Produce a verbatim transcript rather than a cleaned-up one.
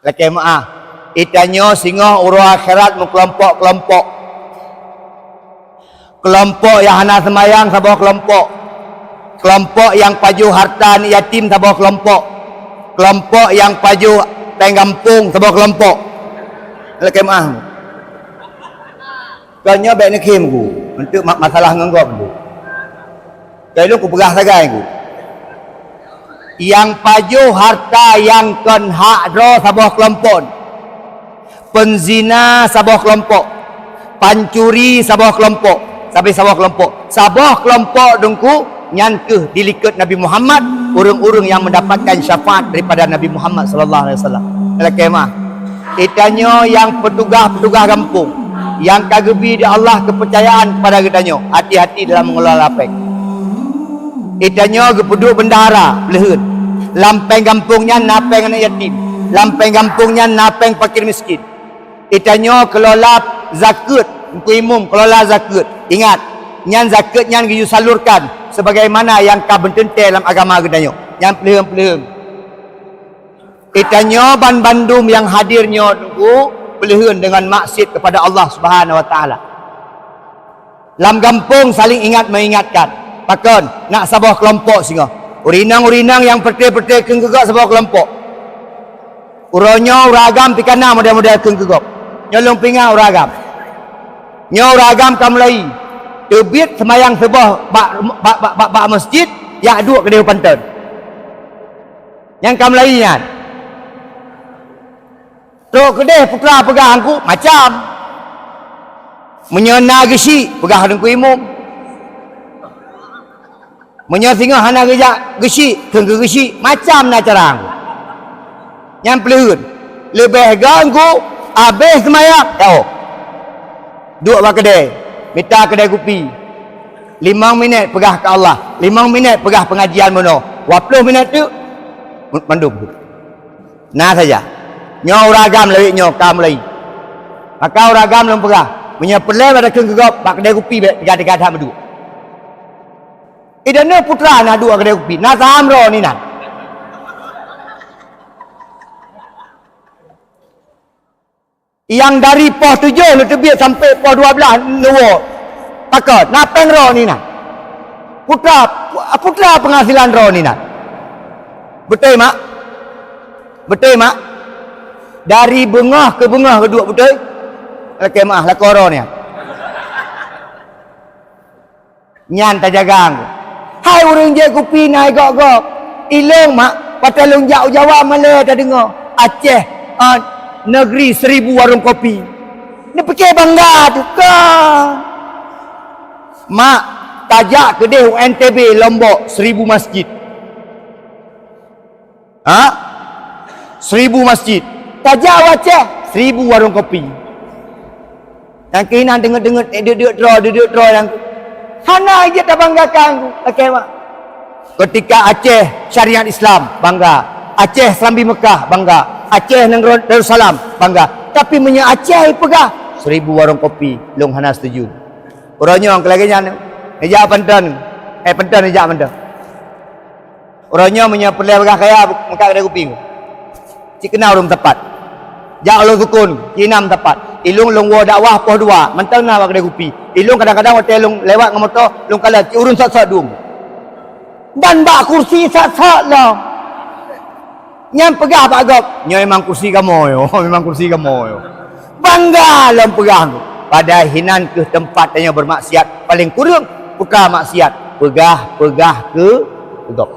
Lakée meuáh, itanyoe singoh uroe akhirat meukelompok-kelompok. Kelompok nyang hana seumayang saboh kelompok. Kelompok nyang pajoh hareuta aneuk yatim saboh kelompok. Kelompok nyang pajoh péng gampông saboh kelompok. Lakée meuáh. Kon nyoe bék neukhém ku, untuk ma-, masalah ngon gob tu. Keu lôn kupeugah sagai ku. Nyang pajoh hareuta nyang kon hak droe saboh kelompok. Peuzina saboh kelompok. Pancuri saboh kelompok. Sabe saboh kelompok. Saboh kelompok deungku nyan kheueh dilikot Nabi Muhammad, ureuëng-ureuëng nyang mendapatkan syafaat daripada Nabi Muhammad sallallahu alaihi wasallam. Lakée meuáh. Itanyoe nyang peutugah-peutugah gampông, nyang ka geubi di Allah keupeurcayaan kepada geutanyoe, hati-hati dalam mengelola péng. Itanyoe geupeuduek bendahara, peuleuheuen. Lam péng gampông nyan na péng aneuk yatim, lam péng gampông nyan na péng fakir miskin. Itanyoe kelola zakeuet, Teungku Imum kelola zakeuet. Ingat, nyan zakeuet nyan geuyue salurkan sebagaimana nyang ka beuteuntée lam agama geutanyoe. Nyan peuleuheuen-peuleuheuen. Itanyoe banmandum nyang hadir nyoe teungku peuleuheuen deungon maksiet kepada Allah Subhanahu wa Taala. Lam gampông saling ingat meuingatkan. Pakon, nak saboh keulompok singoh. Ureuëng inong-ureuëng inong nyang peureute-peureute kheun keu gob saboh keulompok. Uroe nyoe ureuëng agam pih ka na model-model kheun keu gob. Nyoe lôn peuingat ureuëng agam. Nyoe ureuëng agam ka mulai. Teubiet seumayang suboh bak, bak, bak, bak, bak masjid, jak duek keudeh u panton. Nyang ka mulai nyan. Trok keudeh putra peugah angku macam. Meunyoe na geusyik, peugah Teungku Imum. Meunyoe singoh hana geujak geusyik, kheun keu geusyik, macam na cara angku. Nyan peuleuheuen. Leubeh geu angku, abéh seumayang, taoh. Duek bak keudè, mita keudè kupi. Limong minèt peugah keu Allah, limong minèt peugah peungajian bunoe, dua ploh minèt teuk, mandum. Na saja. Nyoe ureueng agam lawét nyoe ka mulai. Maka ureueng agam lôn peugah, meunyoe peureulèe bak takheun keu gob, bak keudè kupi bèk teuga-teuga that meuduek. Ideh nyoe putra na duek keudè kupi, na saham droeneuh inan. Nyang dari poh tujoh neuteubiet sampoe poh dua blaih neuwoe. Pakon? Na péng droeneuh inan. Putra, putra penghasilan droeneuh inan. Beutôi, mak? Beutôi, mak? Dari beungoh keu beungoh geuduek, beutôi? Lakèe meu'ah, lakoe droeneuh nyan. Nyan tajaga. Hai ureueng jép kupi na i gob-gob. Ilôn, mak, watèe lôn jak u Jawa malèe tadeungö, Aceh, ah, negeri seribu warung kopi. Neupiké bangga teuh kan. Mak, tajak keudeh u N T B, Lombok, seribu masjid. Ha? Seribu masjid. Tajak u Aceh, seribu warung kopi. Nyang keunan deunget-deunget, eh, deuk-deuk droe, deuk-deuk droe nyang hana jeuet tabanggakan. Oke, mak. Ketika Aceh syariat Islam, bangga. Aceh Serambi Mekah, bangga. Aceh Nanggroe Darussalam, bangga. Tapi meunyoe Aceh peugah, seribu warung kopi, lôn hana setuju. Uroe nyoe keu lagèe nyan, neujak Panton. Eh, Panton neujak Panton. Uroe nyoe meunyoe peureulèe bagah kaya, meukat keudè kupi. Cit keunan ureueng meusapat. Jak u Sukon, cit na meusapat. Ilôn lôn woe dakwah poh dua, mantong na bak keudè kupi. Ilôn kadang-kadang watèe lôn lewat ngon moto, lôn kalon, cit ureueng sot-sot dum. Dan bak kursi sot-sot lom. Nyan peugah bak gob, "Nyoe memang kursi kamoe, oh, memang kursi kamoe, oh." Bangga lom peugah. Padahai hinan keuh teumpat tanyoe beurmaksiat, paleng kureueng peukara maksiat, peugah-peugah keu gob.